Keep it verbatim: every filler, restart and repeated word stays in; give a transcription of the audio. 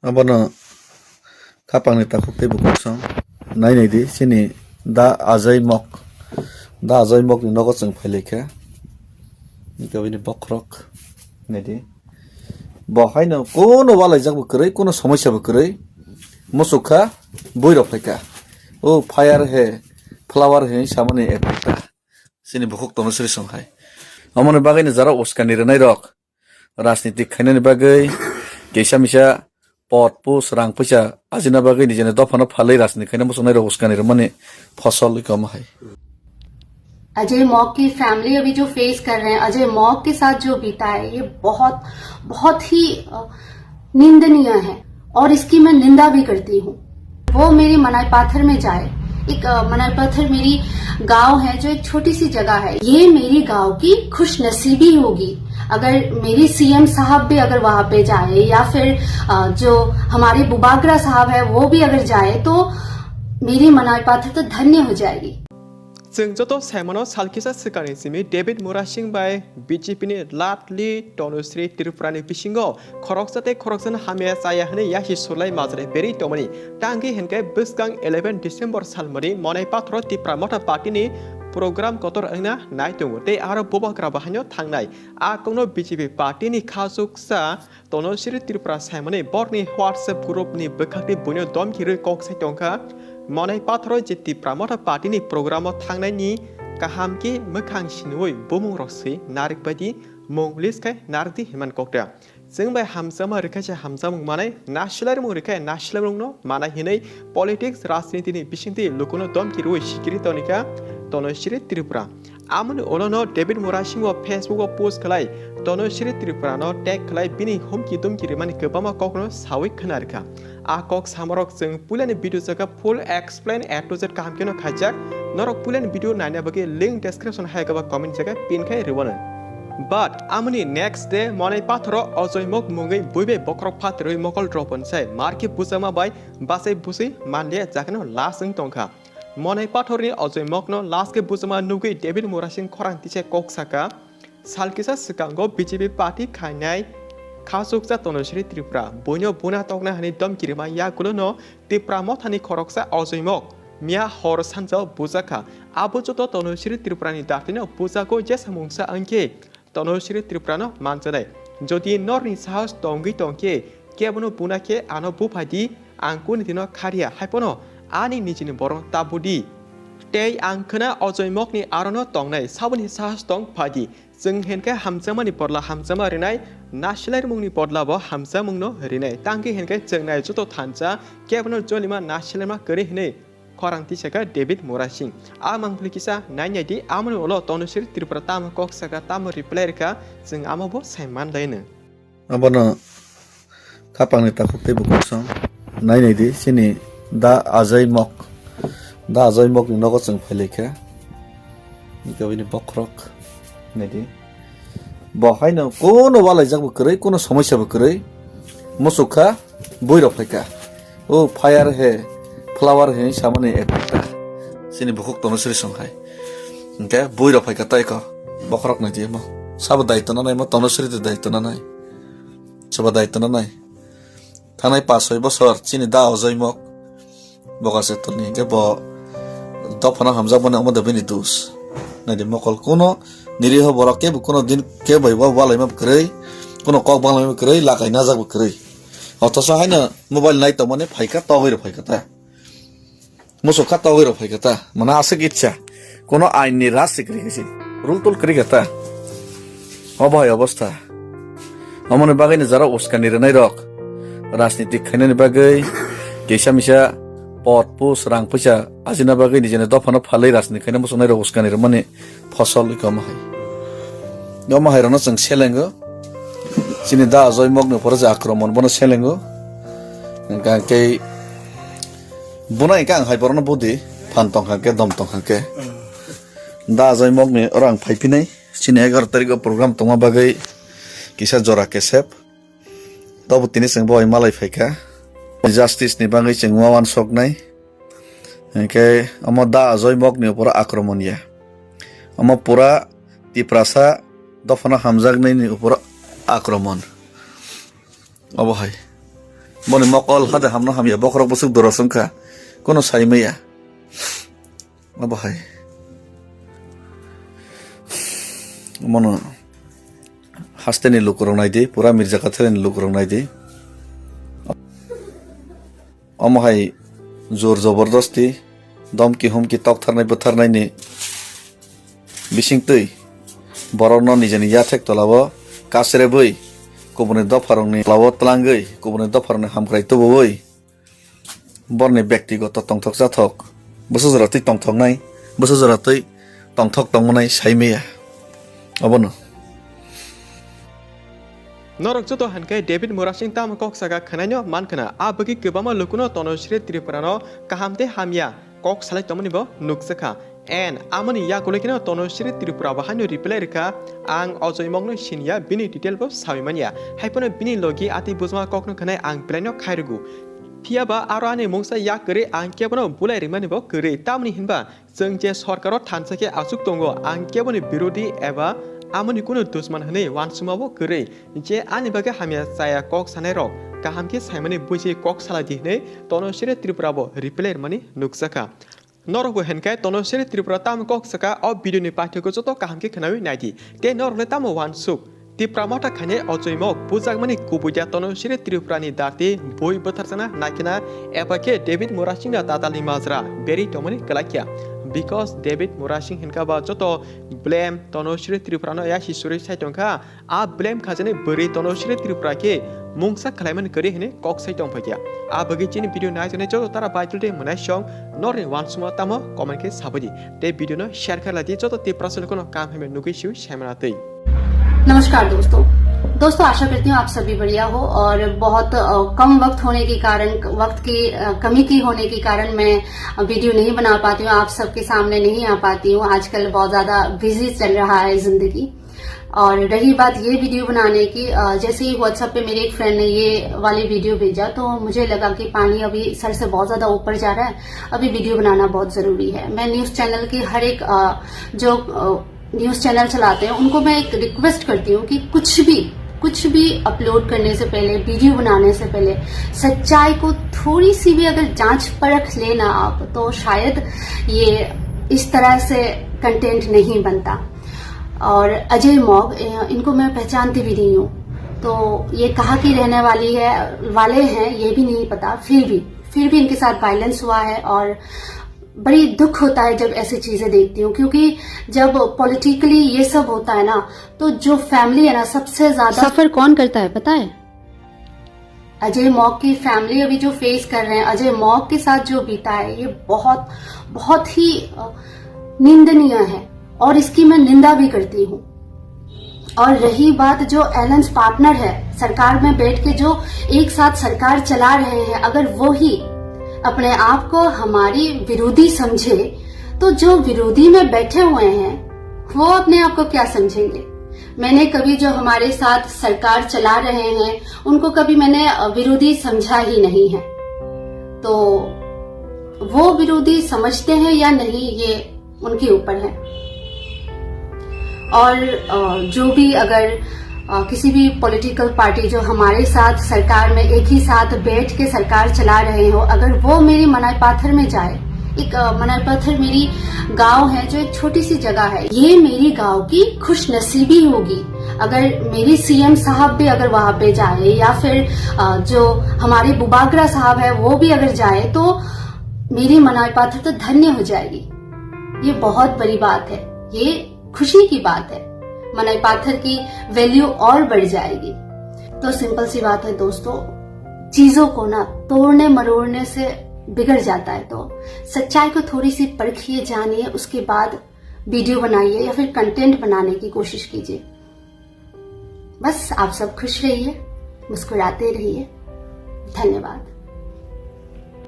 Abono khapangni takhuk tei bukhuk song nai nai di, chini da Ajai Mok, da Ajai Mok ni nogo chwng phai lai kha. Hwnkhe bini bokhorok nai di, bo haino kuno walaijak bo kwrwi, kuno somosya bo kwrwi, muchuk kha, bui rok phai kha. O fire he, flower he samani effect ta. Chini bukhuk tono sri song hai. Omoni bagwi ni jara uskani rwnai rok. Rajniti khainani bagwi kisa misa pot pus rang puisa ajina bagwi nijeni dophano phalwi rajniti khaina muchungnai rok uskani rwmani phosol wngkha omo hai. Ajay मॉक की family अभी जो फेस कर रहे हैं, अजय मॉक के साथ जो बीता है, ये बहुत बहुत ही अ, निंदनीय है और इसकी मैं निंदा भी करती हूँ। वो मेरी मनाई पाथर में जाए। एक अ, मनाई पाथर मेरी गांव है, जो एक छोटी सी जगह है। ये मेरी गांव की खुशनसीबी होगी अगर मेरी सीएम साहब भी अगर वहां पे जाए या फिर अ, जो हमारे बुबागरा साहब है वो भी अगर जाए तो मेरी मनाई पाथर तो धन्य हो जाएगी। Chwng joto saimano sal kisa swkangni simi David Murasing bai B J P ni latli Tonusri Tripura ni bisingo khoroksa tei khoroksano hamya chaya hwnwi yasi sulai majra berwi tongmani tangwi hinkhe bwskang eleven December salmani Monai Pathoro Tipra Motha Party ni program kotor wngna nai tongo tei aro bubagra bahaino thangnai. A kokno B J P party ni khachuksa Tonusri Tripura saimani borokni WhatsApp group ni bwkhakni buino domkirwi kok sai tongkha. Monai Pathoro je Tipra Motha party ni program o thangnai ni kaham khe mwkhang sinwi bumung rok swi narik bai di, mung list khai narik di hinman kokta. Chwng bai hamjakma rwkha se hamjakmung manai, nasilai rwmung rwkha nasilai rwmung no manai hinwi politics rajniti ni bisingtwi lukuno domkirwi sikiri tonikha Tonusri Tripura. Amoni ulo no David Murasing o Facebook o post khlai Tonusri Tripura no tag khlai bini humki dumki rimani kwbangma kok no sawi khna rwkha. A kok samarok chwng puilani video jaga full explain A to Z kaham kheno khaijak. Norok puilani video naina bagwi link description hai kaba comment jaga pin khai rwano. But amoni next day Monai Pathoro Ajoy Mok mungwi buibai bokhorok phatrwi mokol dropon sai markhe bujama bai bachai bwswi manliya jagano last wng tongkha. Monai Pathorni Ajoy Mokno last khe bujama nugwi David Murasing khorang tisa kok saka. Sal kisa swkango B J P party khainai khachuksa Tonusri Tripura buino buna tokna hwnwi domkirima yagulono Tipra Mothani khoroksa Ajoy Mok miya hor sanjao bujakha. Abo joto Tonusri Tripurani datino bujagwi jesa mungsa wngkhe Tonusri Tripurano manjanai. Jodi norni sahos tongwi tongkhe kebono buna khe ano buphai di, ang kuni dino khariya haiphano ani nijini borok tabudi. Tei ang khna Ajoy Mokni arono tongnai saboni sahos tong phaidi. Chwng hinkhe hamjakmani bodla hamjakma rinai, nasilai rwmungni bodla bo hamjakmungno rinai. Tangkhe hinkhe chwng nai joto thansa kebono jolima nasilaima kwrwi hinwi khorang tisaka David Murasing. A mangpili kisa nainai di, amoni ulo Tonusri Tripura tamo kok saka, tamo reply rwkha, chwng amo bo sai manlaino. Abono khapangni takhuk tei bukhuk song nainai di, chini da Ajai Mok, da Ajai Mok ni nogo chwng phailaikha. Hwnkhe bini bokhorok naidi. Bo haino kuno walaijak bo kwrwi, kuno somosya bo kwrwi. Muchuk kha, bui rok phaikha. O fire he, flower he samani ekta. Chini bukhuk tono sri song hai. Hwnkhe bui rok phaikha tei ko. Bokhorok naidi mo. Sabo daitwno nai mo, tono sri de daitwno nai. Sabo daitwno nai. Thanai pas soi bosor chini da Ajoy Mok. Boga se toni hwnkhe bo dophano hamjakmani omo de bini dus. Naidi mokol kuno niriho borok kebo kuno din kebo bai bo walaima kwrwi, kuno kok banglaima kwrwi, lakai najak bo kwrwi. Othoso haino mobile nai tongmani phaikha togwi rok phaikha ta. Muchuk kha togwi rok phaikha ta. Mane aswk itsa. Kuno ain ni raj se kwrwi kha se. Rul tul kwrwi kha ta. Obo hai obostha. Omoni bagwi ni jara uskani rwnai rok. Rajniti khainani bagwi kisa misa pot pus rang puisa ajina bagwi nijeni dophano phalwi rajniti khaina muchungnai rok uskani rwmani phosol wngkha omo hai. Omo hai rokno chwng selengo. Chini da Ajoy Mokni phoro je akromon bono selengo. Hwnkha khe bono hwnkha ang hai borokno budi phan tongkha khe dom tongkha khe. Da Ajoy Mokni oro ang phaiphinai. Chini egaroh tarikh o program tongma bagwi kisa jora kesep. Tobo tini chwng bo hai malai phaikha. Justice ni bagwi chwng ma uansuknai. Hinkhe omo da Ajoy Mokni uporo akromon ya. Omo pura Tiprasa dophano hamjaknai ni uporo akromon. Obo hai. Boni mokol hade hamno hamya, bokhorok bwswk doro swngkha, kono saimaya. Obo hai. Omono hasteni lukurok naidi, pura Mirza Katharni lukurok naidi. Omo hai jor jobordosti, domki humki toktharnai bwtharnaini bisingtwi borokno nijini yathek tolao kasrebwi, kubuni dopharokni tolao tlangwi, kubuni dopharokni hamkrai tubuwi, borni bektigoto tongthok chathok, bwsajora twi tongthoknai, bwsajora twi tongthok tongmanai saimaya. Obono. Norok joto hinkhe David Murasing tamo kok saka khwnaino mankhwna, a bagwi kwbangma lukuno Tonosri Tripurano kaham tei hamya kok salai tongmani bo nukjakha. And amoni yagulo kheno Tonosri Tripura bo haino reply rwkha, "Ang Ajoy Mokno siniya, bini detail bo sawi manya. Haiphano bini logi ati bujma kokno khwnai ang belaino khairwgo. Phiyaba aro ani mungsa yak kwrwi ang kebono bulai rwmani bo kwrwi. Tamni hinba chwng je sorkaro thansa khe achuk tongo, ang keboni birodhi eba amoni kunu dusman hwnwi wansukma bo kwrwi. Je ani bagwi hamya chaya kok sanairok kaham khe saimani buji kok salai di," hwnwi Tonosri Tripura bo reply rwmani nukjakha. Norokbo hinkhe Tonosri Tripura tamo kok saka o video ni paithakgo joto kaham khe khwnawi naidi. Tei norokle tamo wansuk? Tipra Motha khainai Ajoy Mok bujakmani kubui da Tonosri Tripura ni darti bui bwtharjakna naikhwna eba khe David Murasing da tatalni majra beri tongmani kwlaikhya. Because David Murasing hinkha ba joto blame Tonosri Tripura no yasi suri sai tongkha. A blame khajani bwrwi Tonosri Tripura khe mungsa khlaimani kwrwi hwnwi kok sai tongphaikha. A bagwi chini video naijaknai joto tara bai tuli mwnai song norni wansukma tamo comment khe sabaidi. Tei video no share khlai di joto Tiprasa lukuno kam hamya nugwi siu saimana twi. नमस्कार दोस्तों। दोस्तों, आशा करती हूँ आप सभी बढ़िया हो और बहुत, अ, कम वक्त होने के कारण, वक्त की, अ, कमी की होने के कारण मैं वीडियो नहीं बना पाती हूँ, आप सबके सामने नहीं आ पाती हूँ। आजकल बहुत ज़्यादा बिजी चल रहा है ज़िंदगी। और रही बात ये वीडियो बनाने की, अ, जैसे ही WhatsApp पे मेरी एक फ्रेंड ने ये वाली वीडियो भेजा तो मुझे लगा कि पानी अभी सर से बहुत ज़्यादा ऊपर जा रहा है, अभी वीडियो बनाना बहुत ज़रूरी है। मैं न्यूज़ चैनल की हर एक, अ, जो, अ, न्यूज़ चैनल चलाते हैं उनको मैं एक रिक्वेस्ट करती हूँ कि कुछ भी, कुछ भी अपलोड करने से पहले, वीडियो बनाने से पहले सच्चाई को थोड़ी सी भी अगर जांच परख लेना आप तो शायद ये इस तरह से कंटेंट नहीं बनता। और अजय मॉग, अ, इनको मैं पहचानती भी नहीं हूँ, तो ये कहाँ की रहने वाली है, वाले हैं, ये भी नहीं पता। फिर भी, फिर भी इनके साथ वायलेंस हुआ है और बड़ी दुख होता है जब ऐसी चीजें देखती हूँ, क्योंकि जब पॉलिटिकली ये सब होता है ना, तो जो फैमिली है ना, सबसे ज्यादा सफर कौन करता है, पता है? अजय मॉग की फैमिली अभी जो फेस कर रहे हैं, अजय मॉग के साथ जो बीता है, ये बहुत, बहुत ही, अ, निंदनीय है और इसकी मैं निंदा भी करती हूँ। और रही बात जो एलायंस पार्टनर है, सरकार में बैठ के जो एक साथ सरकार चला रहे हैं, अगर वो ही अपने आप को हमारी विरोधी समझे, तो जो विरोधी में बैठे हुए हैं, वो अपने आप को क्या समझेंगे? मैंने कभी जो हमारे साथ सरकार चला रहे हैं, उनको कभी मैंने, अ, विरोधी समझा ही नहीं है। तो वो विरोधी समझते हैं या नहीं, ये उनके ऊपर है। और, अ, जो भी अगर, अ, किसी भी पॉलिटिकल पार्टी जो हमारे साथ सरकार में एक ही साथ बैठ के सरकार चला रहे हो, अगर वो मेरी मनाई पाथर में जाए, एक, अ, मनाई पाथर मेरी गांव है जो एक छोटी सी जगह है, ये मेरी गांव की खुशनसीबी होगी अगर मेरी सीएम साहब भी अगर वहां पे जाए या फिर, अ, जो हमारे बुबागरा साहब है वो भी अगर जाए तो मेरी मनाई पाथर तो धन्य हो जाएगी। ये बहुत बड़ी बात है, ये खुशी की बात है। मनाई पाथर की वैल्यू और बढ़ जाएगी। तो सिंपल सी बात है दोस्तों, चीजों को ना तोड़ने मरोड़ने से बिगड़ जाता है। तो सच्चाई को थोड़ी सी परखिए, जानिए, उसके बाद वीडियो बनाइए या फिर कंटेंट बनाने की कोशिश कीजिए। बस आप सब खुश रहिए, मुस्कुराते रहिए। धन्यवाद।